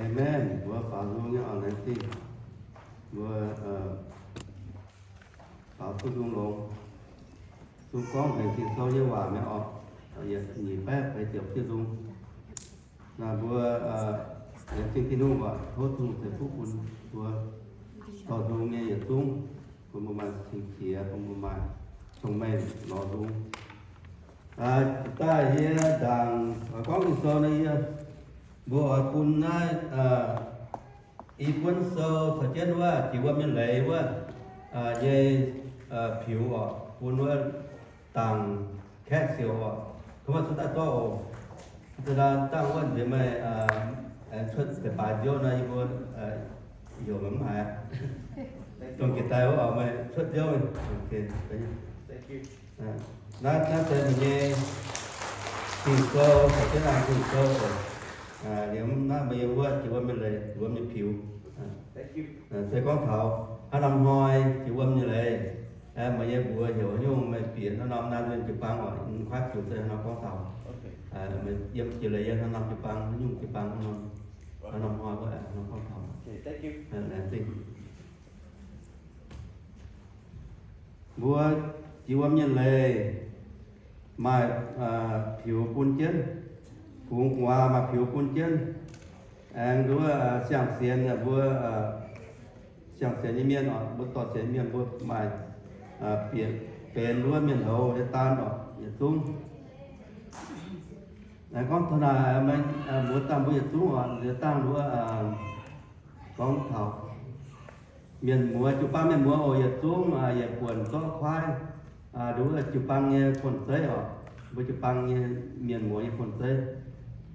Amen. Mbuo baaux nzung nyei oc, laengz zingh. Mbuo baaux duqv nzung longx. Zuqc gorngv nzengc Ging-Sou nyei waac mi'aqv oc. Yietc nyic baeqv feix ziepc diuh nzung. Naaiv mbuo laengz zingh Tin-Hungh oc, tov Tin-Hungh ceix fuqv bun mbuo dorh nzung nyei yietc zungv, bun mbuo maaih cing-jiex, bun mbuo maaih cong-mengh lorz nzung. Daaih yie ndaangc gorngv Ging-Sou naaiv yie, mbuo oix bun naaiv i buonv sou caux jienv wuov jiex wuom nyei leiz wuov nyei piux oc, bun wuov dangc kaeqv siouc oc. Tov meih cuotv daaih zorqv oc. Za'gengh dangh wuov nziex meih aengx cuotv deix baaix nziouv nor, yie mbuo heuc meih mv haiz. Dongh jiex daaih wuov oc, meih cuotv nziouv. Naaiv, naaiv se meih nyei Ging-Sou, caux jienv naaiv Ging-Sou oc. Liuz naaiv meih nyei wuov jiex wuom nyei leiz, jiex wuom nyei piux. Se gorngv taux haaix norm hnoi jiex wuom nyei leiz, meih nyei mbuox heuc haaix nyungc, meih bieqc haaix norm naaiv nzuonx jiu-baang oc, kuaaiv piux se haaix norm gorngv taux. Yiem jiex leiz yiem haaix norm jiu-baang, haaix nyungc jiu-baang, haaix norm, haaix norm hnoi wuov, haaix norm gorngv taux. Laengz zingh. Mbuo jiex wuom nyei leiz maaih piux bun jienv, fungx gu'nguaaz maaih piux bun jienv, aengx nduov siang-sienx, mbuo siang-sienx nyei mienh oc, mbuo dorh sienx mienh mbuo maaih bieqc benx wuov mienh houz nyei daan oc, yietc zungv. Gorngv taux naaic, mbuo dangh mbuo yietc zungv oc, liuz dangh wuov gorngv taux mienh muoz, jiu-baang mienh muoz oc, yietc zungv yietc buonc zorqv kuaaiv, nduov jiu-baang nyei fon-zeiv oc, mbuo jiu-baang nyei mienh muoz nyei fon-zeiv,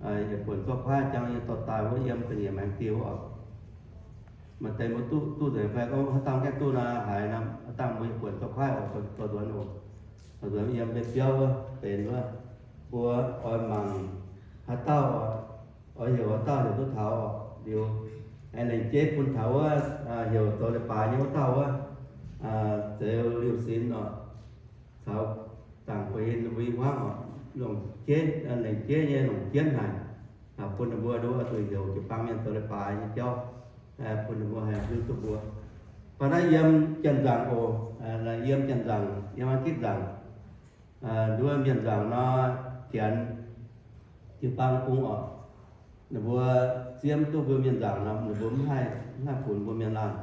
yietc buonc zorqv kuaaiv jangx nyei dorh daaih wuov yiem ga'nyiec maengx diuh oc. Maaih deix mbuo duqv, duqv nzengc fai gorngv haaix dauh gaengh duqv nor, haiz nor, haaix dauh mbuo yietc buonc zorqv kuaaiv oc, dorh nzuonx oc. Dorh nzuonx yiem mbuo biauv wuov benx wuov, mbuo oix mangc haaix dauh, oix heuc haaix dauh heuc duqv taux oc. Liuz aengx lengc jeiv bun taux wuov heuc zoux leiz-baaix nyei wuov dauh wuov, Zeux Liuh Sinx oc, caux Zaangc Gueix Yinh mbuo i hmuangv oc, longc jienv, lengc jeiv nyei longc jienv haic, bun ninh mbuo nduov zuqc heuc jiu-baang mienh zoux leiz-baaix nyei jauv, bun ninh mbuo haih hiuv duqv mbuo. Baac naaiv yiem Janx-Nzangc oc, yiem Janx-Nzangc, yiem Aa Gitv Nzangc, nduov Mienh nzangc nor, Janx jiu-baang bung oc, ninh mbuo zieqv duqv mbuo Mienh nzangc nor, ninh mbuo mv haih, mv haih funx mbuo Mienh laanh.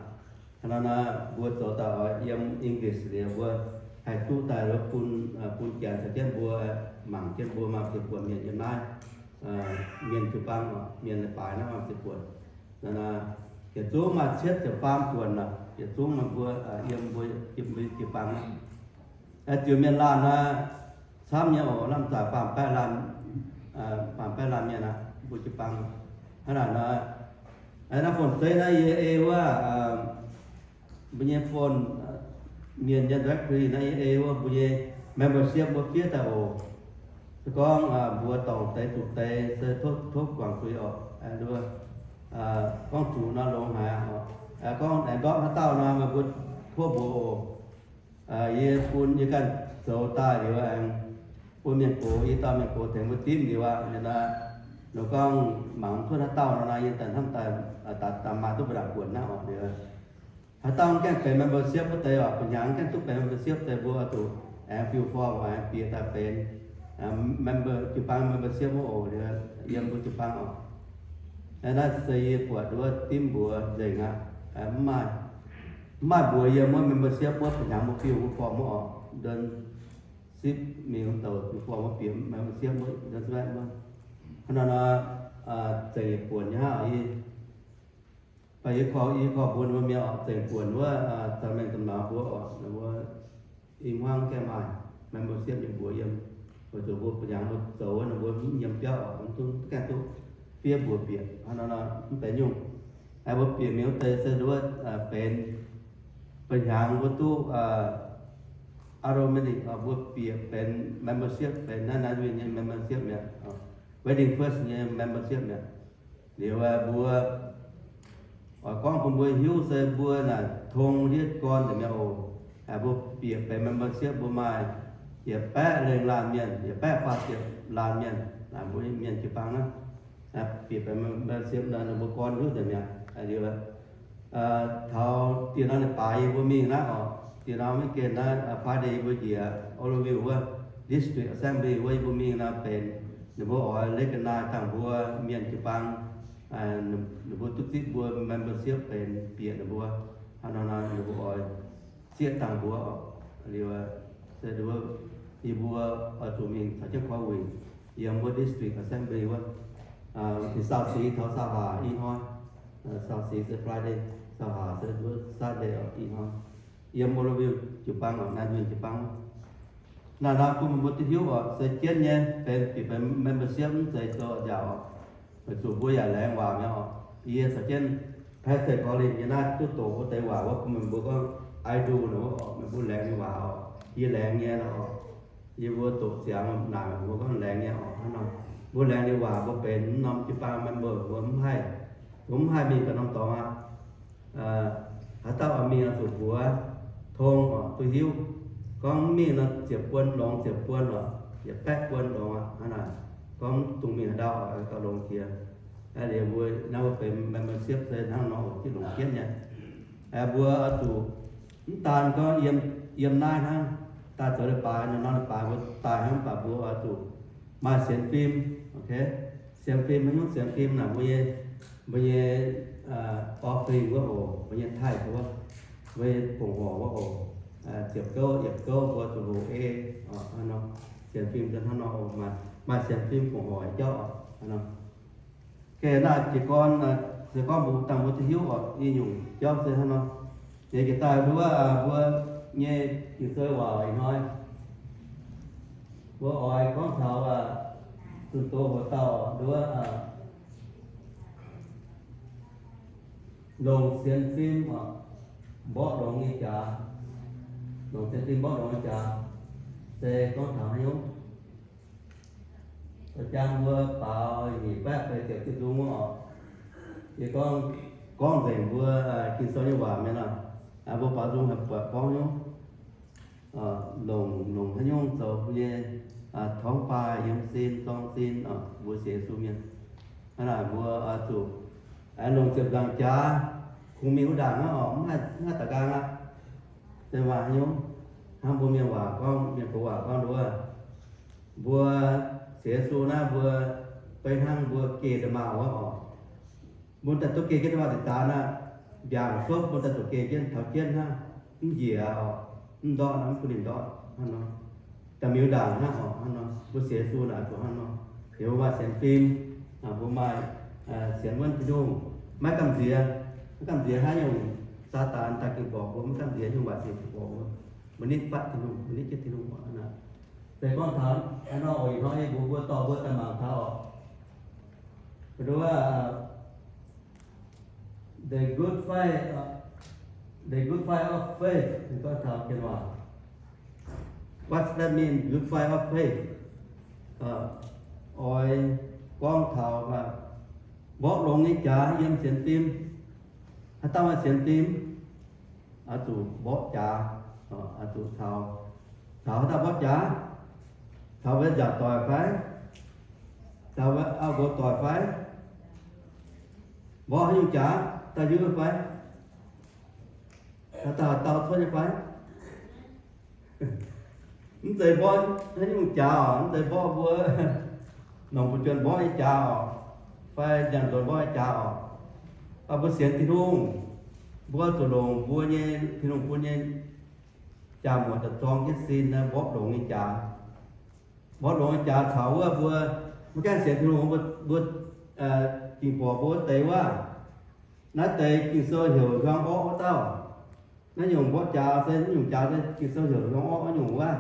Hnangv naaiv nor, mbuo zoux daaih oix yiem English liuz, mbuo haih duqv daaih bun, bun Janx caux jienv mbuo mangc jienv mbuo maaih ziex buonc mienh yiem naaiv Mienh jiu-baang oc, Mienh leiz-baaix naaiv maaih ziex buonc. Yietc zungv maaih cietv ziepc faam buonc oc, yietc zungv maaih mbuo yiem mbuo, yiem mbuo jiu-baang naaiv. Ziouc Mienh laanh nor, camv nyei oc, lamh zaac faam baeqv laanh, faam baeqv laanh mienh aqv, mbuo jiu-baang. Hnangv naaic nor, naaiv fon-zeiv naaiv yie ei wuov, mbuo nyei fon, mienh nyei directory naaiv yie ei wuov mbuo nyei membership mbuo fiev daaih oc. Se gorngv mbuo dorngc deix zuqc deix se tov, tov guangc zuiz oc. Gorngv zuqc nor longx haic oc. Gorngv aengx ndortv haaix dauh nor, meih mbuo tov mbuox oc. Yie bun yie ganh zoux daaih liuz aengx bun mienh gox, yie dauh mienh gox tengx mbuo dimv liuz aqv. Liuz nor, gorngv mangc cuotv haaix dauh nor, yie daaih hnamv daaih, daaih maaih duqv mbuo ndaangc buonc naaiv oc. Liuz haaix dauh gaengh benx membership wuov deix oc, ba'hnyangx gaengh duqv benx membership deix mbuo zuqc aengx fill form aengx bieqc daaih benx member, jiu-baang membership wuov oc. Liuz yiem mbuo jiu-baang oc. Naaiv se yie buatc wuov dimv mbuox nzengc aqv. Mv maaih, mv maaih mbuox yiem wuov membership wuov, ba'hnyangx mbuo fill wuov form wuov oc. Ndon sipv mingh douc fill form wuov bieqc membership wuov, ndon sipv wuov. Hnangv nor, zengc yietc buonc nyei hnangv oc. Yie, baac yie korv, yie korv mbuox mbuo mienh oc, zengc buonc wuov, za'gengh mengh domh nauz mbuo oc, mbuo i hmuangv gaengh maaih membership nyei mbuox yiem. Weic zuqc mbuo ba'hnyangx mbuo zoux wuov, ninh mbuo mv yiem biauv oc, mv duqv, gaengh duqv fiev mbuox bieqc. Hnangv nor mv benx nyungc. Mbuo bieqc mingh wuov deix se nduov benx ba'hnyangx mbuo duqv automatic, mbuo bieqc benx membership, benx naaiv naaiv nyei membership mi'aqv, Wedding First nyei membership mi'aqv. Liuz mbuo oix gorngv bun mbuo hiuv se mbuo naaic tong ndiev gorn nzengc mi'aqv oc. Mbuo bieqc benx membership mbuo maaih yietc baeqv lengh laanh mienh, yietc baeqv faah ziepc laanh mienh, mbuo mienh jiu-baang naaiv. Bieqc benx membership nor ninh mbuo gorn hiuv nzengc mi'aqv. Liuz, taux dieh norm leiz-baaix yie mbuo mingh naaiv oc, dieh norm weekend naaiv, Friday yie mbuo njiec Oroville wuov district assembly wuov yie mbuo mingh nor benx ninh mbuo oix recognize dangh mbuo mienh jiu-baang, ninh mbuo duqv zipv mbuo membership benx bieqc ninh mbuo. Hnangv nor ninh mbuo oix zieqv dangh mbuo oc. Liuz, se yie mbuo oix zuqc mingh caux jienv korv-wuic yiem wuov district assembly wuov, tin sau sic taux sau haac ih hnoi, sau sic se Friday, sau haac se wuov Saturday oc ih hnoi, yiem Oroville jiu-baang oc, Naaiv Nzunh jiu-baang. Naaiv nor bun meih mbuo duqv hiuv oc, se jienv nyei benx bieqc benx membership mv zeiz zoux nziaauc oc. Weic zuqc mbuo yaac laengz waac mi'aqv oc. Yie caux jienv Pastor Colin nyei naaiv duqv doqc wuov deix waac wuov bun meih mbuo gorngv I do nor oc, meih mbuo laengz nyei waac oc, yie laengz nyei nor oc. Yie mbuo doqc ziangx naaic meih mbuo gorngv laengz nyei oc hnangv nor. Mbuo laengz nyei waac mbuo benx norm jiu-baang member mbuo mv haih, mbuo mv haih mingh ganh norm dorngx aqv. Haaix dauh oix mingh oix zuqc mbuox tong oc, duqv hiuv. Gorngv mv mingh nor ziepc buon longx, ziepc buon oc, yietc baeqv buon longx aqv. Hnangv naaic, gorngv dungx mingh haaix ndau oix gauh longx jiex. Liuz mbuo naaiv mbuo benx membership se hnangv nor oc, jienv longc jienv nyei. Mbuo oix zuqc mv daan gorngv yiem, yiem naaiv hnangv, daaih zoux leiz-baaix, norm leiz-baaix mbuo daaih hnangv, mv baac mbuo oix zuqc maaih sienx fim, ok? Sienx fim, haaix nyungc sienx fim naaic mbuo nyei, mbuo nyei offering wuov oc, mbuo nyei tithe wuov, mbuo nyei fongc horc wuov oc, ziepc gouv, yietc gouv mbuo zuqc loz-ei oc, hnangv nor. Sienx fim se hnangv nor oc, maaih sienx fim fongc horc jauv oc, hnangv nor. Geh naaiv jiez gorn se gorngv mbuo dangh mbuo duqv hiuv oc, nyungc jauv se hnangv nor. Yie jiex daaih nduov mbuo nyei Ging-Sou waac ih hnoi, mbuo oix gorngv taux zunh doz hoc dauh nduov longc sienx fim oc, mborqv longx nyei jaax. Longc sienx fim mborqv longx nyei jaax se gorngv taux haaix nyungc? Jang mbuo baaux nyic baeqv feix ziepc jiepc nzung wuov oc, yie gorngv, gorngv nzengc mbuo Ging-Sou nyei waac mi'aqv. Mbuo baaux nzung haih buatc gorngv nyungc, longc, longc haaix nyungc zoux mbuo nyei torngv baaih yiem sin zorng sin, mbuo sienx Yesu mienh. Hnangv naaic mbuo oix zuqc longc ziepc nzaangc jaax kungx mingh wuov ndaangc hnangv oc, mv haih, mv haih daux nqaang aqv. Se maaih haaix nyungc hnangv mbuo mienh waac gorngv, mienh gox waac gorngv nduov, mbuo sienx Yesu naaiv mbuo beiv hnangv mbuo geh nda'maauh wuov oc. Mbuo daaih duqv geh jienv nda'maauh deix daaih naaiv, mbiaangc cuotv mbuo daaih zuqc geh jienv taux jienv hnangv, mv njiec oc, mv ndortv, mv bun ninh ndortv hnangv nor. Daaih miuz ndaangc hnangv oc, hnangv nor. Mbuo sienx Yesu naaic zuqc hnangv nor. Liuz mbuo maaih sienx fim, mbuo maaih sienx wuonv Tin-Hungh, maiv gamh nziex, maiv gamh nziex haaix nyungc Saadaan daaih ging-borqc mbuo, maiv gamh nziex nyungc waaic sic ging-borqc mbuo. Mbuo nitv fatv Tin-Hungh, mbuo nitv jienv Tin-Hungh oc. Se gorngv taux hnangv nor oc, ih hnoi mbuo, mbuo dorh mbuo daaih mangc taux oc. Nduov, the good fight, the good fight of faith, gorngv taux Janx waac. What that mean, good fight of faith? Oix gorngv taux mborqv longx nyei jaax yiem sienx fim. Haaix dauh maaih sienx fim, oix zuqc mborqv jaax, oix zuqc caux, caux haaix dauh mborqv jaax? Caux wuov nziaauc doic fai? Caux wuov auv nqox doic fai? Mborqv haaix nyungc jaax, daaih hiuv fai? Haaix dauh, haaix dauh cuotv nyei fai? Mv zeiz mborqv haaix nyungc jaax oc, mv zeiz mborqv mbuo nongc fu'jueiv mborqv nyei jaax oc, fai nyanc nzuonx mborqv nyei jaax oc. Mv baac mbuo sienx Tin-Hungh, mbuo zuqc longc mbuo nyei Tin-Hungh bun nyei jaa-muoz daaih zorng jienv sin naaiv mborqv longx nyei jaax. Mborqv longx nyei jaax caux wuov mbuo maiv gaengh sienx Tin-Hungh, mbuo, mbuo ging-borqc mbuo wuov deix wuov. Naaiv deix Ging-Sou heuc hiuang orqv wuov dauh. Naaiv nyungc mborqv jaax se, naaiv nyungc jaax se Ging-Sou heuc hiuang orqv wuov nyungc wuov.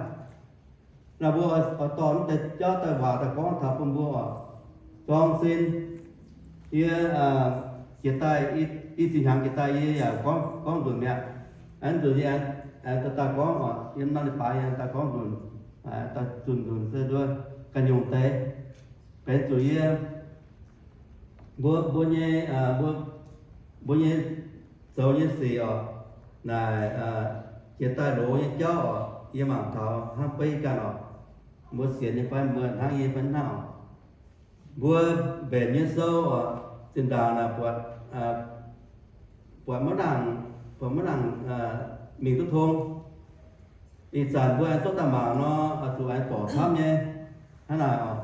Naaiv mbuo oix dorh naaiv deix jauv daaih waac daaih gorngv taux bun mbuo oc. Zorng sin, yie jiex daaih i zinh hnyangx jiex daaih yie yaac gorngv, gorngv nzunc mi'aqv. Aengx nzunc yie aengx daaih gorngv oc, yiem naaiv leiz-baaix yie daaih gorngv nzunc, daaih zunh nzunc se nduov ganh nyungc deix. Benx zuqc yie mbuo, mbuo nyei, mbuo, mbuo nyei zoux nyei sic oc, naaic jiex daaih loz nyei jauv oc, yie mangc taux hnangv beiv ganh oc. Mbuo sienx nyei fai mbuo hnangv yie fai hnangv oc. Mbuo mbenc nyei sou oc, zinh ndaangc naaic buatc, buatc maiv nangc, buatc maiv nangc mingh duqv tong. Ih zanc mbuo aengx zorqv daaih mangc nor, zuqc aengx zorc camv nyei. Hnangv naaic oc,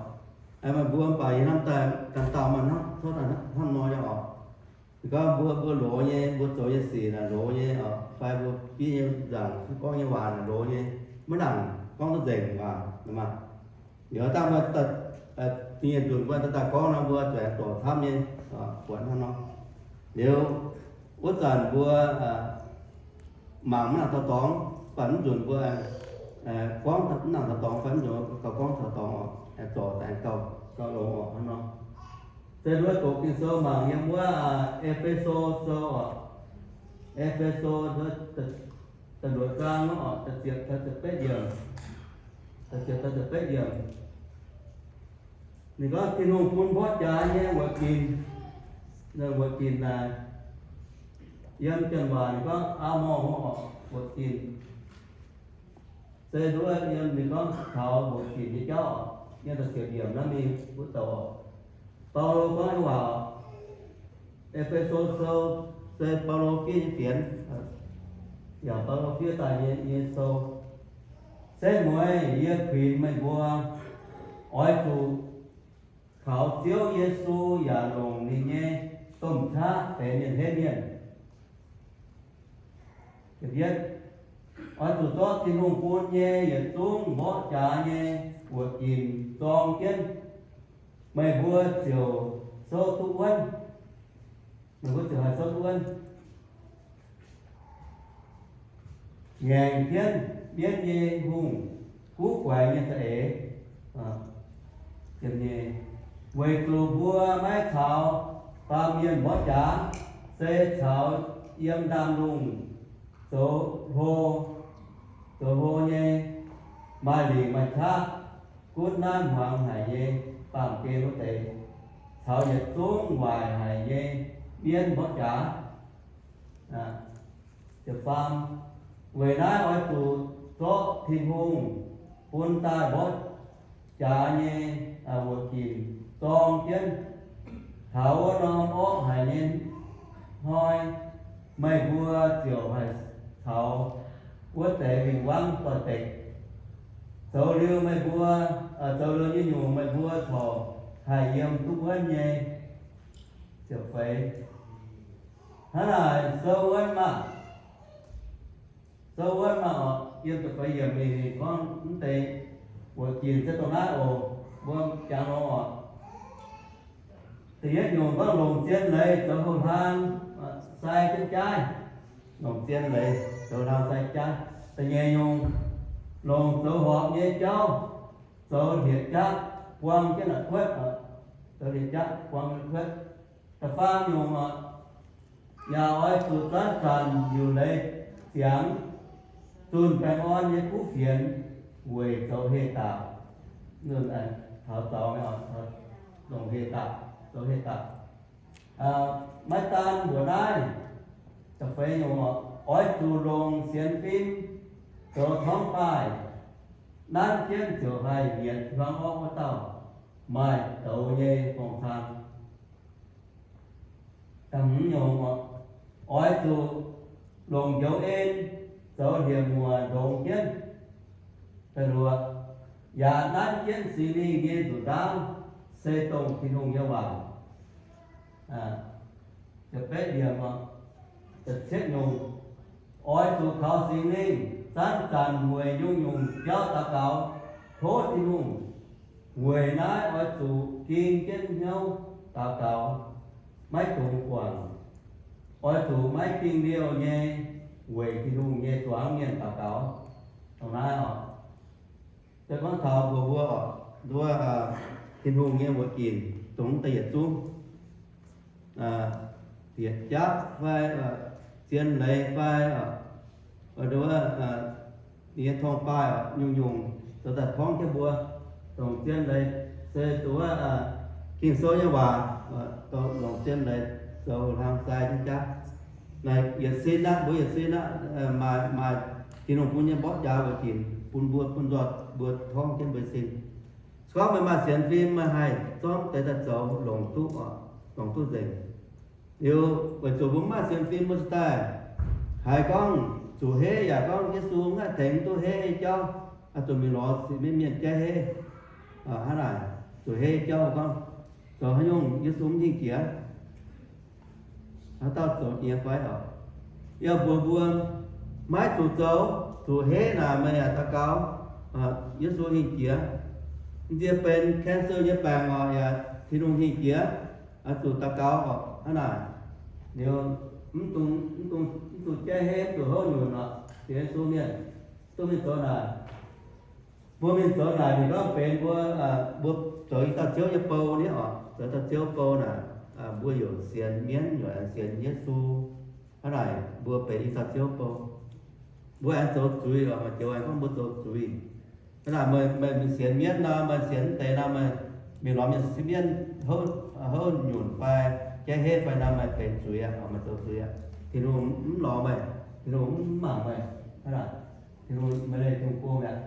meih mbuo mv baac yie hnamv daaih ganh dauh maaih hnangv, hnangv nor nyei oc. Ninh gorngv mbuo, mbuo loz nyei, mbuo zoux nyei sic naaic loz nyei oc, fai mbuo fiev nyei nzaangc, fiev gorngv nyei waac naaic loz nyei, maiv nangc gorngv duqv nzengc waac maah. Liuz dangh mbuo, da'nyeic nzunc mbuo daaih gorngv nor, mbuo zuqc aengx zorc camv nyei, buatc hnangv nor. Liuz wuov zanc mbuo mangc maiv nangc dorngx, baac mv nzunc mbuo gorngv mv nangc taux dorngx fai mv nzunc gauh gorngv taux dorngx oc, aengx zorc aengx gauh, gauh longx oc hnangv nor. Se mbuo doqc Ging-Sou mangc yiem wuov E^fe^so Sou oc, E^fe^so da'luoqc zaang oc, da'ziepc taux da'betv yiemc, da'ziepc taux da'betv yiemc. Ninh gorngv Tin-Hungh bun mborqv jaax nyei wuoqc ginc, wuoqc ginc naaic, yiem janx waac ninh gorngv a'morh oc, wuoqc ginc. Se nduov yiem ninh gorngv taux wuoqc ginc nyei jauv oc, yiem da'ziepc yiemc naaiv mingh wuov douc oc. Baulo gorngv nyei waac oc, E^fe^so Sou, se Baulo fiev nyei fienx, yaac Baulo fiev daaih nyei, nyei sou. Se mueiz yie kuinx meih mbuo oix zuqc kaux Ziouv Yesu yaac longc ninh nyei domh qaqv benx mienh henv mienh. Oix zuqc zorqv Tin-Hungh bun nyei yietc zungv mborqv jaax nyei wuoqc ginc zorng jienv, meih mbuo ziouc souv duqv wuonv. Meih mbuo ziouc haih souv duqv wuonv. Ngaengc jienv mienv nyei hungh, guv guaix nyei za'eix. Weic zuqc mbuo maiv caux baamh mienh mborqv jaax, se caux yiem ndaamv-lungh zoux hlo, zoux hlo nyei, maaih lingc maaih qaqv, gunv naaiv hmuangx haic nyei baamh gen wuov deix, caux yietc zungv waaic haic nyei mienv mborqv jaax. Weic naaiv oix zuqc zorqv Tin-Hungh bun daaih mborqv jaax nyei wuoqc ginc zorng jienv. Taux wuov norm orqv haic nyei hnoi, meih mbuo ziouc haih caux wuov deix win-wangv doix-dekc. Zoux liuz meih mbuo, zoux liuz nyei nyungc meih mbuo corc haih yiem duqv wuonv nyei. Ziepc feix. Hnangv naaic sou wuonv maah, sou wuonv maah oc, yiem ziepc feix yiemc ninh gorngv mv deix wuoqc ginc se dongh naaiv oc, mbuo jangx longx oc. Da'yietv nyungc gorngv longc zien leiz zoux houh hlang sai jienv jaaiv. Longc zien leiz zoux hlang sai jaav. Da'nyeic nyungc longc zoux horpc nyei jauv zoux hlieqv-jaqv buang jienv la'kuotv oc, zoux hlieqv-jaqv buang la'kuotv. Da'faam nyungc oc, yaac oix zuqc zanc-zanc liuc leiz ziangx zunh baengh orn nyei kuv fienx weic zoux heh daaih. Taux zaux, longc heh daaih, zoux heh daaih. Maiv daan mbuoqc naaiv, da'feix nyungc oc, oix zuqc longc sienx fim zoux torngv baaih, nanv jienv ziouc haih nyietc hmuangx orqv wuov dauh maaih douz nyei fong-cang. Da'hmz nyungc oc, oix zuqc longc njoux en zoux hlieqv-muoc ndongx jienv. Da'luoqc, yaac nanv jienv Singx Lingh nyei nzuqc ndaauv, se dongh Tin-Hungh nyei waac. Da'betv nyungc, oix zuqc kaux Singx Lingh zanc-zanc weic nyungc-nyungc jauv daux gaux tov Tin-Hungh. Weic naaiv oix zuqc ging jienv hnyouv daux gaux, maiv dungx guangc. Oix zuqc maiv dingh liouh nyei weic Tin-Hungh nyei zuangx mienh daux gaux. Dongh naaiv oc, se gorngv taux mbuox mbuo oc, nduov Tin-Hungh nyei wuoqc ginc dongh da'yietc zungv, hlieqv-jaqv fai zien leiz fai, nduov, ninh nyei torngv baaih oc, nyungc-nyungc zoux daaih torngv jienv mbuo. Dongh zien leiz se nduov Ging-Sou nyei waac, longc zien leiz zoux hlang sai jienv jaav. Naaic yietc sin aqv, mbuo yietc sin aqv, maaih, maaih Tin-Hungh bun nyei mborqv jaax wuoqc ginc bun mbuo, bun nzoih mbuo torngv jienv mbuo sin. Gorngv meih maaih sienx fim, meih haih zorqv deix daaih zoux longc duqv, longc duqv nzengc. Liuz weic zuqc mbuo mv maaih sienx fim, mbuo cingx daaih haiz gorngv zuqc heiv, yaac gorngv Yesu mv haih tengx duqv heiv nyei jauv, zuqc mingh lorz mienh jaiv heiv. Hnangv naaic, zuqc heiv jauv gorngv zoux haaix nyungc Yesu mv hingh jiex, haaix dauh zoux jiex fai oc. Yie mbuox mbuo, maiv zuqc zoux. Zuqc heiv naaic meih yaac daux gaux, Yesu hingh jiex. M'nziex benx cancer nyei baengc oc, yaac Tin-Hungh hingh jiex. Zuqc daux gaux oc. Hnangv naaic, liuz mv dungx, mv dungx jaiv heiv, mv zuqc houv nyunc oc. Sienx Yesu mienh duqv mingh zoux naaic. Mbuo mingh zoux naaic, ninh gorngv benx mbuo, mbuo zoux i dauh Ziouv nyei bou ni oc. Zoux i dauh Ziouv bou naaic, mbuo youc sienx mienv, youc aengx sienx Yesu. Hnangv naaic mbuo benx i dauh Ziouv bou. Mbuo aengx zoux zuiz oc. Maaih joux aengx gorngv mbuo zoux zuiz. Hnangv naaic meih, meih mingh sienx mienv nor, meih sienx mv deix nor, meih mingh lorz mienh siev mienv houv nyunc fai jaiv heiv fai nor, meih benx zuiz aqv, meih zoux zuiz aqv. Tin-Hungh mv lorz meih, Tin-Hungh mv mangc meih. Hnangv naaic, Tin-Hungh, meih leih Tin-Hungh go mi'aqv.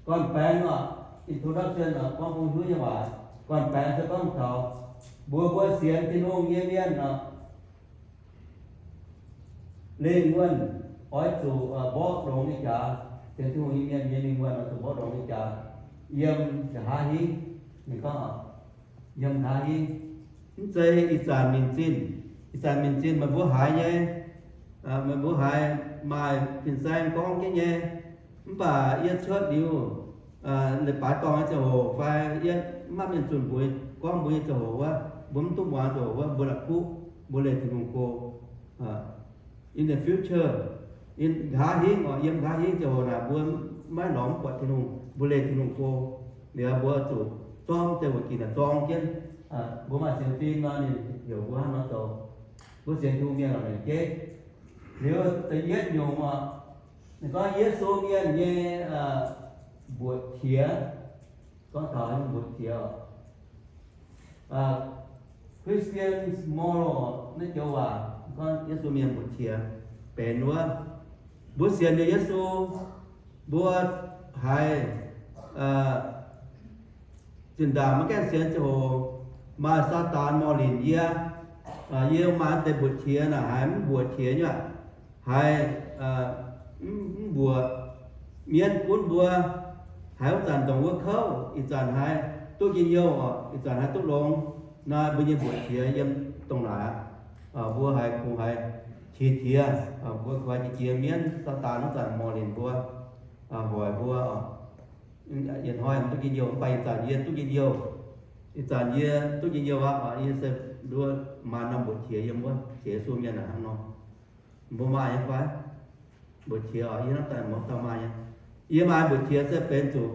Gorn-baengx oc, introduction oc, gorngv bung hiuv nyei waac. Gorn-baengx se gorngv taux mbuo, mbuo sienx Tin-Hungh nyei mienh oc, lingh wuonh oix zuqc mborqv longx nyei jaax. Sienx Tin-Hungh nyei mienh nyei lingh wuonh oix zuqc mborqv longx nyei jaax, yiem nqa'haav hingv. Ninh gorngv, yiem nqa'haav hingv. Mv zeiz ih zanc minc zinh. Ih zanc minc zinh meih mbuo haiz nyei, meih mbuo haiz maaih fin-saeng gorngv jienv nyei. Mv baac yie cuotv liuz leiz-baaix dorngh nyei ziangh hoc fai yie mv maaih mienh zunh mbuox gorngv mbuo nyei ziangh hoc wuov, mbuo mv duqv muangx ziangh hoc wuov, mbuo la'kuqv, mbuo leih Tin-Hungh go. In the future, nqa'haav hingv oc, yiem nqa'haav hingv ziangh hoc naaic mbuo maiv lorz mv buatc Tin-Hungh, mbuo leih Tin-Hungh go. Liuz mbuo zuqc zorngv deix wuoqc ginc naaic zorng jienv. Mbuo maaih sienx fim nor, ninh heuc mbuo hnangv nor zoux. Mbuo sienx Tin-Hungh mienh lorqc, lengc jeiv. Liuz da'yietv nyungc oc, ninh gorngv Yesu mienh nyei mbuoqc qiex. Gorngv taux mbuoqc qiex oc. Christian's moral, naaiv joux waac gorngv Yesu mienh mbuoqc qiex benx wuov, mbuo sienx liuz Yesu, mbuo haiz zinh ndaangc maiv gaengh sienx ziangh hoc, maaih Saadaan morh linc yie, yie maaih deix mbuoqc qiex naaic haiz mv mbuoqc qiex nyei aqv. Haiz mv mbuoqc, mienv gunv mbuo, haiz wuov zanc ndongc wuov kouv, ih zanc haiz duqv njien-youh oc, ih zanc haiz duqv longx. Naaiv mbuo nyei mbuoqc qiex yiem dongh naaic aqv. Mbuo haiz kungx haiz qiex jiez, mbuo kungx haiz qiex jiez mienv, Saadaan wuov zanc morh linc mbuo, hoic mbuo oc. Ih hnoi duqv njien-youh, mv baac ih zanc yie duqv njien-youh. Ih zanc yie duqv njien-youh aqv, yie se nduov maaih norm mbuoqc qiex yiem wuov, sienx Yesu mienh hnangv nor. Mbuo maaih nyei fai? Mbuoqc qiex oc, yie hnamv daaih mouz dauh maaih nyei. Yie maaih mbuoqc qiex se benx zuqc,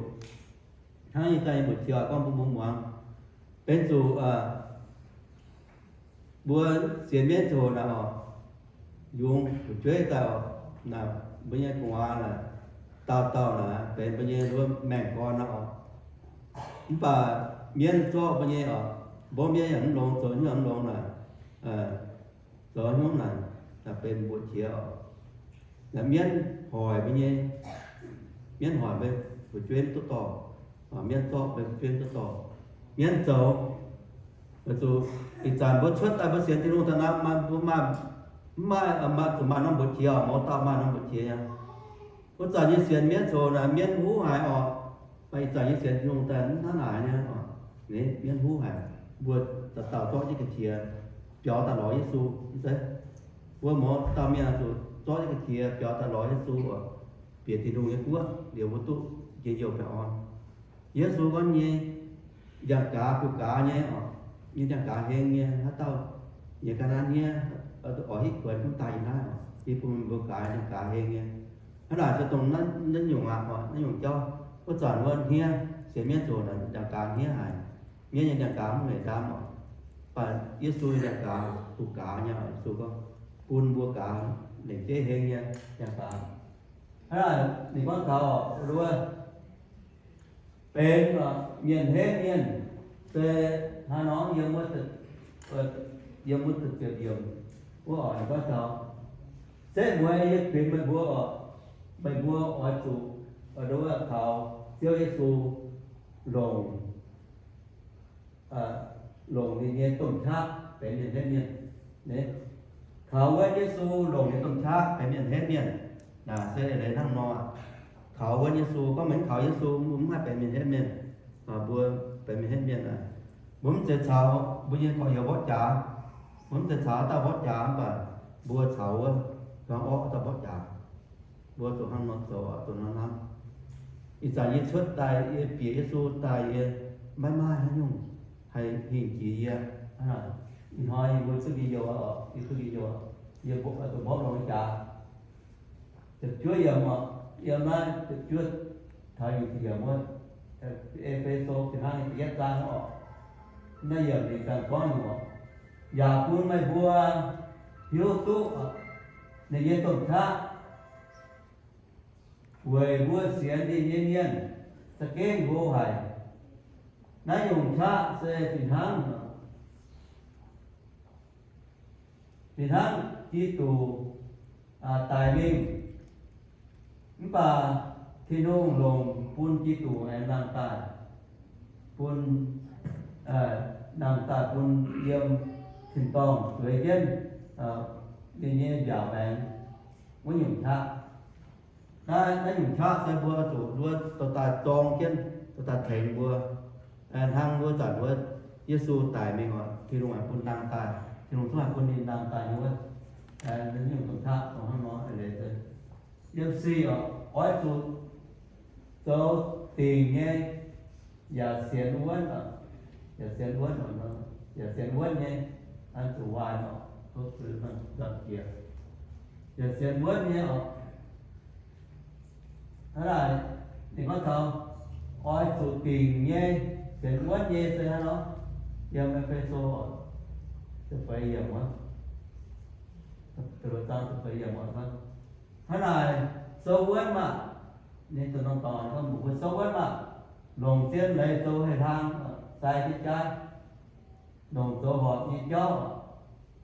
hnangv yie daaih nyei mbuoqc qiex oc, gorngv bun mbuo muangx. Benx zuqc mbuo sienx mienv ziangh hoc naaic oc, yungz fu'jueiv daaih oc, naaic mbuo nyei gu'nguaaz naaic, dauh dauh naaic benx mbuo nyei nduov maengh gorn aqv oc. Mv baac mienv zorqv mbuo nyei oc, mborqv mienv yaac mv longx, zoux hnyouv mv longx naaic, zoux hnyouv naaic, naaic benx mbuoqc qiex oc. Naaic mienv hoic mbuo nyei, mienv hoic mbuo fu'jueiv duqv dorh, mienv zorqv mbuo fu'jueiv duqv dorh, mienv zoux. Weic zuqc ih zanc mbuo cuotv daaih mbuo sienx Tin-Hungh daaih naaic, mbuo maaih, mv maaih, zuqc maaih norm mbuoqc qiex oc, mouz dauh maaih norm mbuoqc qiex nyei. Wuov zanc yie sienx mienv zoux naaic, mienv huv haic oc. Mv baac ih zanc yie sienx Tin-Hungh daaih mv hnangv naaic nyei oc. Naaiv mienv huv haic, mbuo dauh dauh zorqv jienv ga'qiex biaux daaih lorz Yesu, mv zeiz? Mbuo mouz dauh mienh zuqc zorqv jienv ga'qiex biaux daaih lorz Yesu oc, bieqc Tin-Hungh nyei guoqv liuz mbuo duqv njien-youh baengh orn. Yesu gorngv nyei, njang-gaaz kuh gaaz nyei oc, nyei njang-gaaz heng nyei, haaix dauh nyei ga'naaiv hniev oix hitv kuonx gunv daaih yiem naaiv oc, yie bun mbuo gaaz, njang-gaaz heng nyei. Hnangv naaic se dongh naaiv nyungc aqv oc, naaiv nyungc jauv. Wuov zanc wuov hniev, sienx mienv zoux naaic njang-gaaz hniev haic. Mienv nyei njang-gaaz mv haic ndaam oc. Mv baac Yesu nyei njang-gaaz kuh gaaz nyei oc. Yesu gorngv bun mbuo gaaz, lengc jeiv heng nyei njang-gaaz. Hnangv naaic ninh gorngv taux wuov benx mienh henv mienh, se hnangv nor yiem wuov, yiem wuov da'ziepc yiemc wuov oc, ninh gorngv taux, setv mueiz yie kuinx meih mbuo oc, meih mbuo oix zuqc nduov taux Ziouv Yesu longc, longc ninh nyei domh qaqv benx mienh henv mienh. Kaux wuonv Yesu longc ninh domh qaqv benx mienh henv mienh. Naaic se eix leiz hnangv nor. Kaux wuonv Yesu, gorngv maiv kaux Yesu, mbuo mv haih benx mienh henv mienh. Mbuo benx mienh henv mienh aqv. Mbuo mv zeiz caux mbuo nyei gorx-youz mborqv jaax, mbuo mv zeiz caux dauh mborqv jaax, mv baac mbuo caux wuov hmuangv orqv dauh mborqv jaax. Mbuo zuqc hnangv nor zoux, zuqc hnangv nor hnamv. Ih zanc yie cuotv daaih, yie bieqc Yesu daaih, yie maiv maaih haaix nyungc haih hingh jiex yie. Ih hnoi yie mbuo zuqc yie youh, yie zuqc yie youh, yie mbuo zuqc mborqv longx jaax. Ziepc juov yiemc oc, yiem naaiv ziepc juov taux nyic ziepc yiemc wuov, E^fe^so fih hnangv nyei da'yietv zaang oc. Naaiv yiemc ninh ganh gorngv nyungc oc, yaac bun meih mbuo hiuv duqv ninh nyei domh qaqv weic mbuo sienx ninh nyei mienh za'gengh hlo haic. Naaiv nyungc qaqv se fih hnangv, fih hnangv Giduc daic mingh. Mv baac Tin-Hungh longc bun Giduc aengx nangh daaih, bun, nangh daaih bun yiem tin-dorngh zueiz jienv ninh nyei mbiaauc maengx wuov nyungc qaqv. Naaiv, naaiv nyungc qaqv se mbuo zuqc nduov dorh daaih zorng jienv, dorh daaih tengx mbuo. Hnangv wuov zanc wuov Yesu daic mingh oc, Tin-Hungh haih bun nangh daaih, Tin-Hungh zungv haih bun ninh nangh daaih nyei wuov. Naaiv nyungc domh qaqv dongh hnangv nor leiz se yiem sic oc, oix zuqc zoux dingc nyei, yaac sienx wuonv, yaac sienx wuonv, yaac sienx wuonv nyei, an zuqc waaic oc, tov zuiz nzangc jiex, yaac sienx wuonv nyei oc. Hnangv naaic, ninh gorngv taux oix zuqc dingc nyei, sienx wuonv nyei se hnangv nor, yiem E^fe^so oc, ziepc feix yiemc wuov, ziepc feix yiemc oc. Hnangv naaic, souv wuonv maah! Ninh dongh norm dorngx gorngv mbuox mbuo souv wuonv maah! Longc zien leiz zoux heh hlang, sai jienv jaaiv, longc zoux horpc nyei jauv,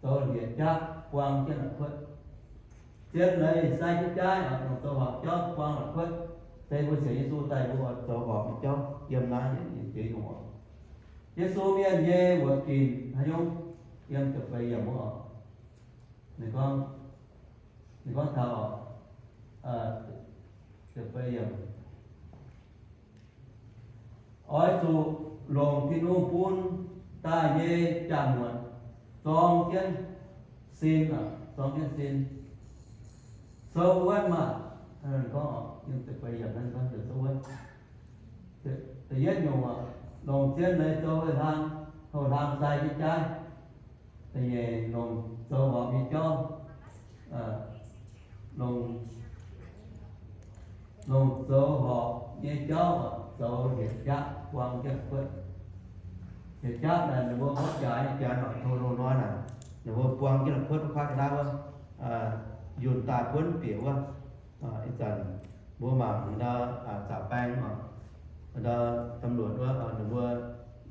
zoux liepc jaqv buang jienv la'kuotv. Zien leiz sai jienv jaaiv, longc zoux horpc jauv buang la'kuotv. Se mbuo sienx Yesu daaih mbuo oix zoux horpc nyei jauv yiem naaiv yietc jiex nyungc oc. Yesu mienh nyei wuoqc ginc haaix nyungc? Yiem ziepc feix yiemc wuov oc. Ninh gorngv, ninh gorngv taux oc, ziepc feix yiemc, oix zuqc longc Tin-Hungh bun daaih nyei jaa-muotc zorng jienv sin, zorng jienv sin. Souv wuonv maah! Gorngv, souv wuonv. Da'yietv nyungc, longc zien leiz zoux heh hlang, houh hlang sai jienv jaaiv. Da'nyeic, longc zoux horpc nyei jauv, longc, longc zoux horpc nyei jauv, zoux liepc jaqv buang jienv la'kuotv. Liepc jaqv naaic ninh mbuo mborqv jaax nyei jaax nor, tov loz-hnoi naaic, ninh mbuo buang jienv la'kuotv wuov kuaaiv ga'naaiv wuov, yunh daaih buonv bieqc wuov. Ih zanc mbuo mangc ndau zaqc baeng oc, ndau ตำรวจ wuov, ninh mbuo,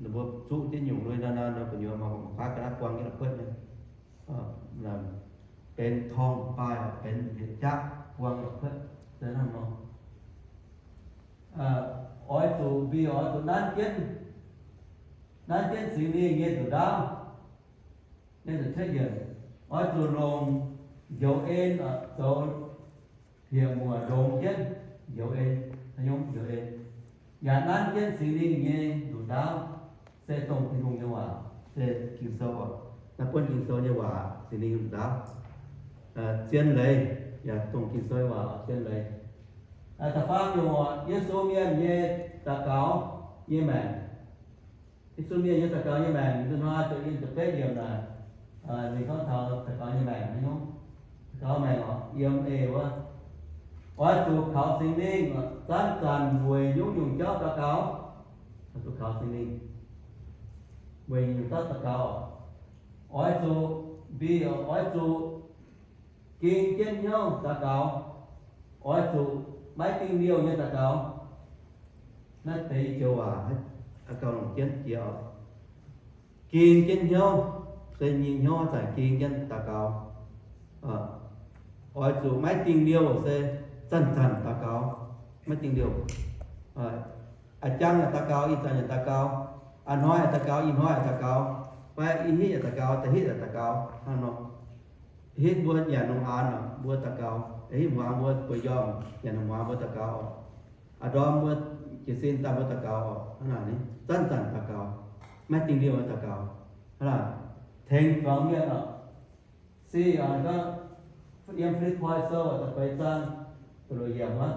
ninh mbuo zuqv jienv nyungc lui ndau, ndau gu'nyuoz mangc kuaaiv ga'naaiv buang jienv la'kuotv nyei. Benx torngv baaih, benx liepc jaqv buang la'kuotv, se hnangv nor. Oix zuqc, mbuo oix zuqc nanv jienv, nanv jienv Singx Lingh nyei nzuqc ndaauv. Oix zuqc longc njoux en zoux hieqc muoc ndongx jienv njoux en, haaix nyungc njoux en, yaac nanv jienv Singx Lingh nyei nzuqc ndaauv, se dongh Tin-Hungh nyei waac, se Ging-Sou oc. Naaiv buonv Ging-Sou nyei waac, Singx Lingh nzuqc ndaauv. Zien leiz, yaac dongh Ging-Sou nyei waac, zien leiz. Da'faam nyungc oc, Yesu mienh nyei daux gaux nyei maengc. Yesu mienh nyei daux gaux nyei maengc, hnoi ziouc yiem ziepc betv yiemc naaic, ninh gorngv taux daux gaux nyei maengc, daux gaux maengc oc, yiem eix wuov, oix zuqc kaux Singx Lingh, zanc-zanc weic nyungc-nyungc jauv daux gaux. Oix zuqc kaux Singx Lingh weic nyungc-nyungc jauv daux gaux. Oix zuqc, mbi, oix zuqc ging jienv hnyouv daux gaux. Oix zuqc maiv dingh liouh nyei daux gaux. Naaiv deix joux waac, gauh longc jienv jiex oc. Ging jienv hnyouv, se nyei hnyouv zanc ging jienv daux gaux. Oix zuqc maiv dingh liouh se zanc-zanc daux gaux, maiv dingh liouh. A'jang yaac daux gaux, ih zanc yaac daux gaux, a'hnoi yaac daux gaux, ih hnoi yaac daux gaux, fai ih hitv yaac daux gaux, da'hitv yaac daux gaux hnangv nor. Hitv mbuo nyanc lungh aanx oc, mbuo daux gaux. Da'hitv hmuangx mbuo bueix njormh nyanc lungh hmuangx mbuo daux gaux oc. A'ndorm mbuo jiez sin daaih mbuo daux gaux oc. Hnangv naaic ni, zanc-zanc daux gaux, maiv dingh liouh daux gaux. Hnangv naaic, tengx zuangx mienh oc. Se gorngv yiem Fi^lipv^poi Sou da'feix zaang da'luoqc yiemc wuov,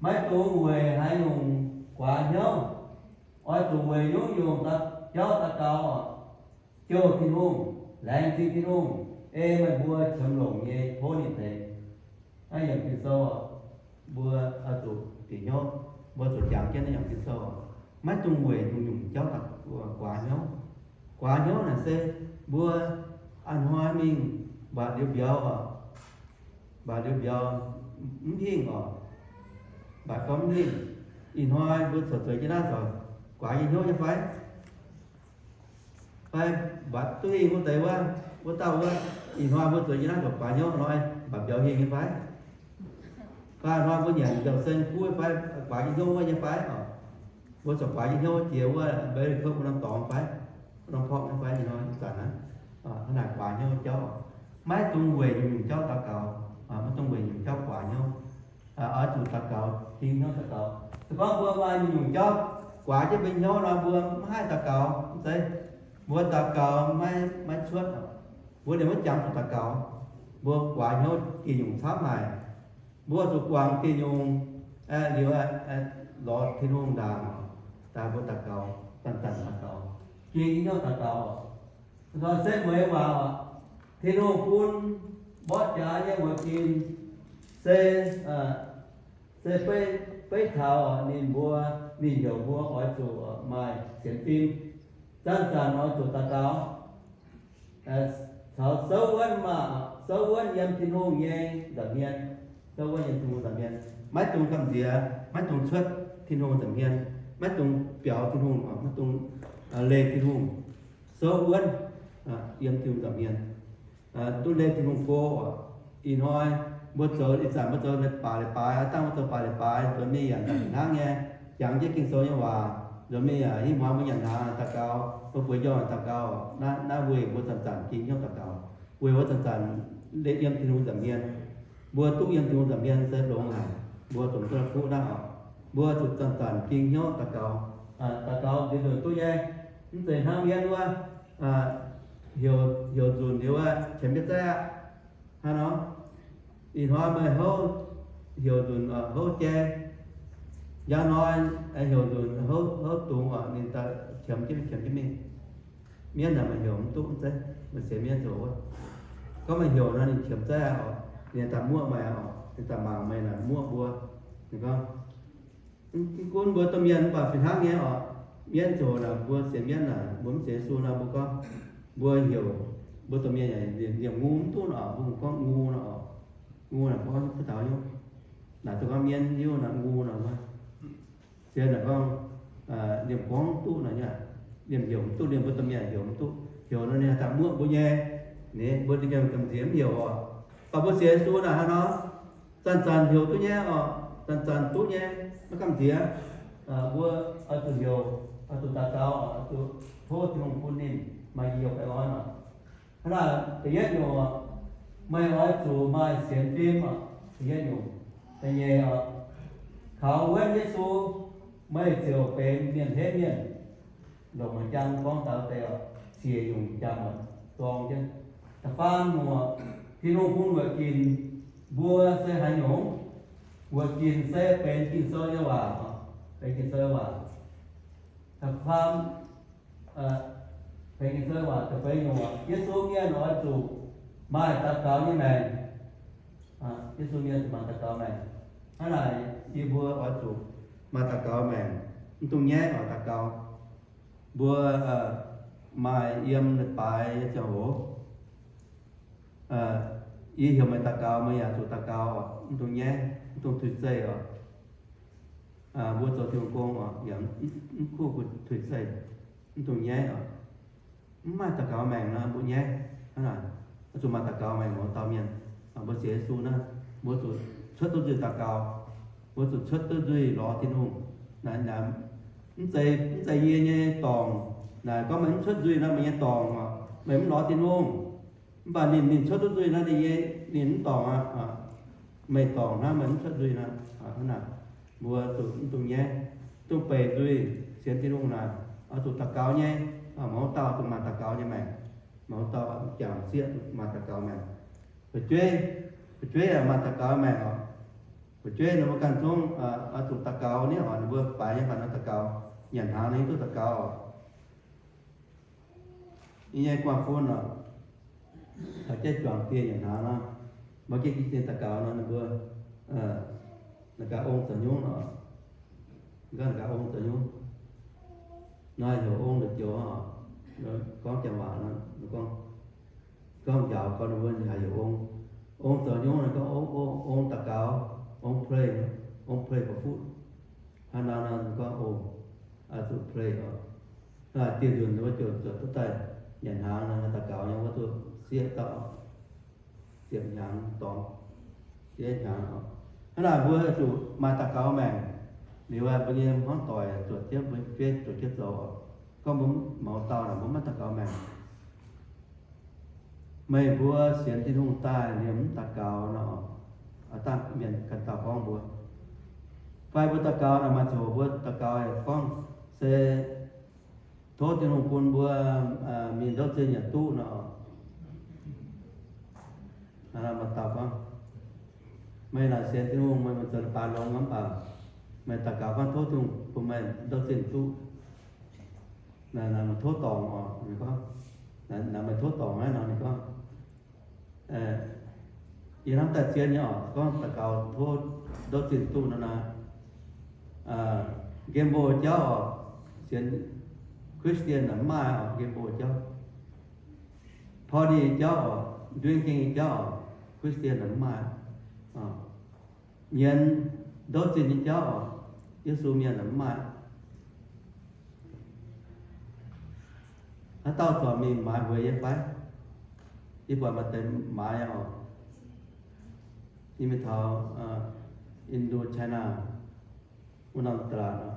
maiv dungx weic haaix nyungc guaax hnyouv. Oix zuqc weic nyungc-nyungc jauv daux gaux oc, jouh Tin-Hungh, laengz zingh Tin-Hungh, ei meih mbuo qiemx longc nyei tov ninh deix. Naaiv yiem Ging-Sou oc, mbuo oix zuqc bieqc hnyouv, mbuo zuqc jangx jienv naaiv yiem Ging-Sou oc. Maiv dungx weic nyungc-nyungc jauv daux guaax hnyouv. Guaax hnyouv naaic se mbuo a'hnoi mingh mbatc liuz mbiauz oc, mbatc liuz mbiauz mv hingh oc, mbatc gorngv mv hingh. Ih hnoi mbuo corc zueiz jienv naaiv corc guaax nyei hnyouv nyei fai? Fai mbatc duqv hingh wuov deix wuov, wuov dauh wuov, ih hnoi mbuo zueiz jienv naaiv corc guaax hnyouv hnoi, mbatc mbiauz hingh nyei fai? Fai ih hnoi mbuo nyanc mbiauz sen kuv fai guaax nyei hnyouv wuov nyei fai oc? Mbuo corc guaax nyei hnyouv jiex wuov mbeix kouv wuov norm dorngx fai, wuov norm porqv nyei fai, ih hnoi ih zanc naaiv, hnangv naaic guaax hnyouv jauv. Maiv dungx weic nyungc-nyungc jauv daux gaux, maiv dungx weic nyungc jauv guaax hnyouv. Oix zuqc daux gaux, ging hnyouv daux gaux. Se gorngv mbuo maaih nyungc-nyungc jauv guaax jienv mbuo hnyouv nor, mbuo maiv haih daux gaux, mv zeiz? Mbuo daux gaux maiv, maiv cuotv. Mbuo liemh maiv jangx zuqc daux gaux. Mbuo guaax hnyouv dieh nyungc camv haic. Mbuo zuqc guangc dieh nyungc, liuz, lorz Tin-Hungh ndaangc, daaih mbuo daux gaux, zanc-zanc daux gaux, ging hnyouv daux gaux. Nor se mueiz waac oc, Tin-Hungh bun mborqv jaax nyei wuoqc ginc se, se beiv, beiv taux oc, ninh mbuo, ninh heuc mbuo oix zuqc maaih sienx fim, zanc-zanc oix zuqc daux gaux, caux souv wuonv maah, souv wuonv yiem Tin-Hungh nyei nza'hmien, souv wuonv yiem Tin-Hungh nza'hmien, maiv dungx gamh nziex, maiv dungx cuotv Tin-Hungh nza'hmien, maiv dungx biaux Tin-Hungh, maiv dungx leih Tin-Hungh, souv wuonv yiem Tin-Hungh nza'hmien. Duqv leih Tin-Hungh go oc. Ih hnoi mbuo zoux, ih zanc mbuo zoux leiz-baaix leiz-baaix, aav dangh mbuo zoux baaix leiz-baaix, nzuonx mingh yaac hnangv nyei, jangx jienv Ging-Sou nyei waac, nzuonx mingh yaac hingh muangx mbuo nyanc hnaangx daux gaux, mbuo bueix njormh daux gaux. Naaiv, naaiv weic mbuo zanc-zanc ging hnyouv daux gaux, weic mbuo zanc-zanc leih yiem Tin-Hungh nza'hmien. Mbuo duqv yiem Tin-Hungh nza'hmien se longx haic. Mbuo zuqc duqv kuv naaiv oc. Mbuo zuqc zanc-zanc ging hnyouv daux gaux. Daux gaux nziex nzunc duqv nyei. Mv zeiz hnangv mienv wuov, heuc, heuc nzunc liuz wuov qiemx jienv zaiv aqv. Hnangv nor, ih hnoi meih houv heuc nzunc, houv jai, njang hnoi heuc nzunc houv, houv dungz oc, ninh daaih qiemx jienv, qiemx jienv mingh. Mienv naaic meih heuc mv duqv, mv zeiz? Meih sienx mienv zoux wuov. Gorngv meih heuc nor ninh qiemx zaiv aqv oc, ninh daaih muoqv meih aqv oc, ninh daaih mangc meih naaic muoqv mbuo. Ninh gorngv, mv gunv mbuo domh mienh mv baac fih hnangv nyei oc. Mienv ziouc naaic, mbuo sienx mienv naaic, mbuo mv sienx Yesu nor, mbuo gorngv, mbuo heuc mbuo domh mienh yaac liemh ngu mv duqv nor, mbuo gorngv ngu nor oc. Ngu naaic gorngv kuv taux hnyouv. Naaic duqv gorngv mienv hiuv naaic ngu nor wuov. Ziex naaic gorngv, liemh gorngv mv duqv nor, liemh heuc mv duqv, liemh mbuo domh mienh heuc mv duqv. Heuc nor ninh haih daaih muoqv mbuo nyei. Ninh mbuo domh mienh gamh nziex mv heuc oc. Mv baac mbuo sienx Yesu naaic hnangv nor, zanc-zanc heuc duqv nyei oc, zanc-zanc duqv nyei, maiv gamh nziex. Mbuo oix zuqc heuc, oix zuqc daux gaux, oix zuqc tov Tin-Hungh bun ninh maaih njien-youh baengh orn oc. Hnangv naaic da'yietv nyungc oc, meih oix zuqc maaih sienx fim oc, da'yietv nyungc. Da'nyeic oc, kaux wuonv Yesu, meih ziouc benx mienh henv mienh. Longc maaih jang gorngv daux deix oc, ziec nyungc jang oc, dorng jienv. Da'faam nyungc oc, Tin-Hungh bun wuoqc ginc mbuo se haaix nyungc? Wuoqc ginc se benx Ging-Sou nyei waac oc, benx Ging-Sou nyei waac. Da'faam, benx Ging-Sou nyei waac. Da'feix nyungc oc, Yesu mienh oix zuqc maaih daux gaux nyei maengc. Yesu mienh zuqc maaih daux gaux maengc. Hnangv naaic yie mbuo oix zuqc maaih daux gaux maengc, mv dungx nyaiv oix daux gaux. Mbuo maaih yiem leiz-baaix nyei ziangh hoc, yie heuc meih daux gaux, meih yaac zuqc daux gaux oc, mv dungx nyaiv, mv dungx tuix zeih oc. Mbuo zoux Tin-Hungh gong oc, yaac mv kuv tuix zeih, mv dungx nyaiv oc. Mv maaih daux gaux maengc nor mbuo nyaiv. Hnangv naaic, zuqc maaih daux gaux maengc mouz dauh mienh. Mbuo sienx Yesu naaiv, mbuo zuqc cuotv duqv nzunc daux gaux. Mbuo zuqc cuotv duqv nzuih lorz Tin-Hungh. Naaic, naaic, mv zeiz, mv zeiz yie nyei dorngc. Naaic gorngv meih mv cuotv nzuih nor, meih nyei dorngc oc. Meih mv lorz Tin-Hungh. Mv baac ninh, ninh cuotv duqv nzuih nor, ninh nyei, ninh mv dorngc aqv. Meih dorngc hnangv, meih mv cuotv nzuih nor. Hnangv naaic, mbuo zuqc mv dungx nyaiv, mv dungx beic nzuih, sienx Tin-Hungh naaic, oix zuqc daux gaux nyei. Mouz dauh zuqc maaih daux gaux nyei maengc. Mouz dauh jangc sieqv maaih daux gaux maengc. Fu'jueiv, fu'jueiv yaac maaih daux gaux maengc oc. Fu'jueiv ninh mbuo ganh zungv oix zuqc daux gaux nyei oc. Ninh mbuo faix nyei mv baac nor daux gaux, nyanc hnaangx ninh duqv daux gaux oc. Yie nyei guanh fun oc, caux jienv juangc dieh nyanc hnaangx nor, mbuo gengh jiex daux gaux nor, ninh mbuo, ninh gaax ong zoux nyungc oc. Ninh gaax ong zoux nyungc. Nor heuc ong la'joux oc. Gorngv janx waac nor, gorngv, gorngv njaaux gorn ninh mbuo haaix heuc ong. Ong zoux nyungc nor gorngv ong, ong, ong daux gaux, ong pray, ong pray for food. Hnangv naaiv nor gorngv ong, oix zuqc pray oc. Dieh nzunc wuov ziouc zuotc duqv daaih nyanc hnaangx nor, daux gaux nyei wuov zuqc sieqv dauh, ziepc hnyangx dorngx, sieqv hnyangx oc. Hnangv naaic mbuo zuqc maaih daux gaux maengc. Liuz mbuo nyei hmuangv doic zuotc jienv, mbuo fu'jueiv zuotc jienv zoux oc. Gorngv mbuo mouz dauh naaic mbuo maiv daux gaux maengc. Meih mbuo sienx Tin-Hungh daaih liemh mv daux gaux nor, aav dangh mienh ganh dauh gorngv mbuo. Fai mbuo daux gaux naaic maaih ziangh hoc mbuo daux gaux gorngv se tov Tin-Hungh bun mbuo mingh ndouv zinh yaac duqv nor. Maaih dauh gorngv, meih naaic sienx Tin-Hungh, meih zoux leiz-baaix longx mv baac meih daux gaux gorngv tov Tin-Hungh bun meih ndouv zinh duqv. Naaic, naaic meih tov dorngc oc, ninh gorngv. Naaic meih tov dorngc aqv nor, ninh gorngv. Yie hnamv daaih zien nyei oc, gorngv daux gaux tov ndouv zinh duqv nor naaic, nqemh mbuo jauv oc, sienx Christian naaic mv maaih oc, nqemh mbuo jauv. Party jauv oc, drinking jauv oc, Christian naaic mv maaih. Nyienz ndouv zinh nyei jauv oc, Yesu mienh naaic mv maaih. Haaix dauh corc mingh maaiz hueix nyei fai? Yie buatc maaih deix maaiz nyei oc. Yie mingh taux Indo-China wuov norm ตลาด oc,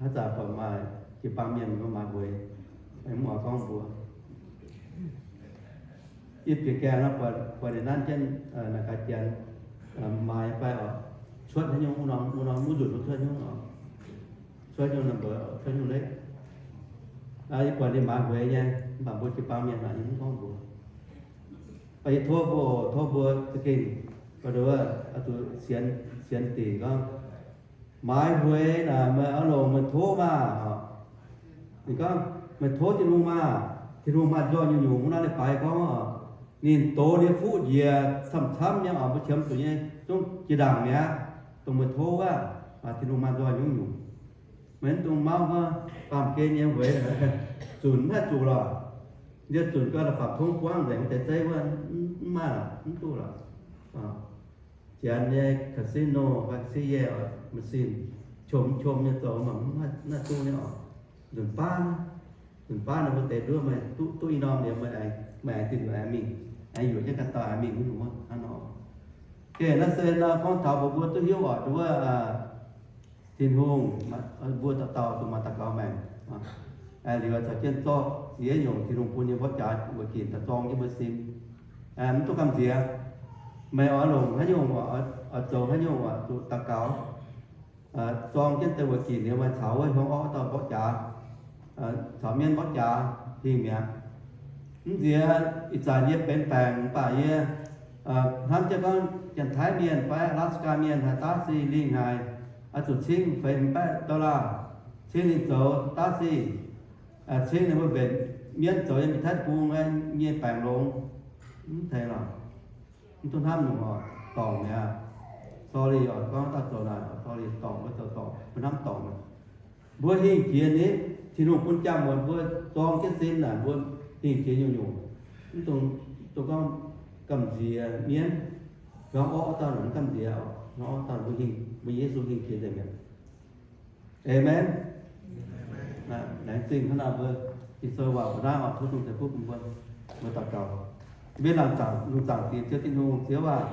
haaix zanc buatc maaih jiu-baang mienh mingh maaiz hueix, mv oix gorngv mbuox. Yie bieqc gaengh nor, buatc ninh nanv jienv naaic gaax janx maaiz fai oc, cuotv haaix nyungc wuov norm, wuov norm wuov nzunc wuov cuotv nyungc oc, cuotv nyungc number, cuotv nyungc เลข. Yie buatc ninh maaiz hueix nyei, mv baac mbuo jiu-baang mienh naaic yie mv gorngv mbuox. Mv baac yie tov mbuo, tov mbuo za'gengh, zuqc sienx, sienx dingc gorngv, maaiz hueix naaic meih oix longc meih tov maah oc. Ninh gorngv, meih tov Tin-Hungh maah. Tin-Hungh maaih nzoih nyungc-nyungc, wuov naaiv leiz-baaix gorngv oc, ninh dox ninh nyei fuqv njiec camv-camv nyei oc, mbuo qiemx zuqc nyei zungv jiex ndaangc mi'aqv, dongh meih tov wuov. Tin-Hungh maaih nzoih nyungc-nyungc. Meih mv dungx mauv wuov baamh gen nyei hueix, zunc mv haih zuqc lorqc. Nziex zunc gau da'faanh tongv buangv nzengc wuov deix zeiv wuov, mv maaih lorqc, mv duqv lorqc. Janx nyei casino fai casino machine, qom qom nyei zoux mv haih duqv nyei oc. Nzunc baav, nzunc baav ninh mbuo deix nduov meih duqv, duqv i norm liuz meih aengx, meih aengx dinh aengx mingh, aengx yuoqc jienv ganh dauh aengx mingh wuov, hnangv nor. Geh naaiv se nor gorngv taux mbuo, mbuo duqv hiuv oc, nduov Tin-Hungh, mbuo dauh dauh zuqc maaih daux gaux maengc. Liuz caux jienv zorqv ziex nyungc Tin-Hungh bun nyei mborqv jaax weic ginc daaih zorng jienv mbuo sin. Mv duqv gamh nziex. Meih oix longc haaix nyungc, oix zoux haaix nyungc oc, zuqc daux gaux. Zorng jienv deix weic ginc liuz maaih caux wuov hiuang orqv dauh mborqv jaax, caux mienv mborqv jaax hingh mi'aqv. Mv nziex ih zanc yie benx baengc mv baac yie hnamv jienv gorngv Janx-Taiv mienh fai Alaska mienh haaix daav sih lingh haic, oix zuqc cingv feix baeqv dollar cingv ninh zoux daav sih. Cingv ninh mbuo mbenc mienv zoux yiem Janx-Taiv bung nyei baengc longx. Mv tengx lorqc. Mv duqv hnamv nyungc oc, dorngc mi'aqv. Sorry oc, gorngv daaih zoux naaic, sorry, dorngc mbuo zoux dorngc, mbuo hnamv dorngc. Mbuo hingh jiex nitv, Tin-Hungh bun jangx muonc mbuo zorng jienv sin naaic, mbuo hingh jiex nyungc-nyungc. Mv dungx, dungx gorngv gamh nziex mienv, hiuang orqv dauh naaic mv gamh nziex oc, hiuang orqv dauh mbuo hingh, mbuo Yesu hingh jiex nzengc mi'aqv. Aamen. Laengz zingh hnangv naaic mbuo Ging-Sou waac mbuo naaiv oc, tov Tin-Hungh ceix fuqv bun mbuo, mbuo daux gaux. Mbuo laangz zaangc, lungh zaangc Diex Ziouv Tin-Hungh, Ziouv aac,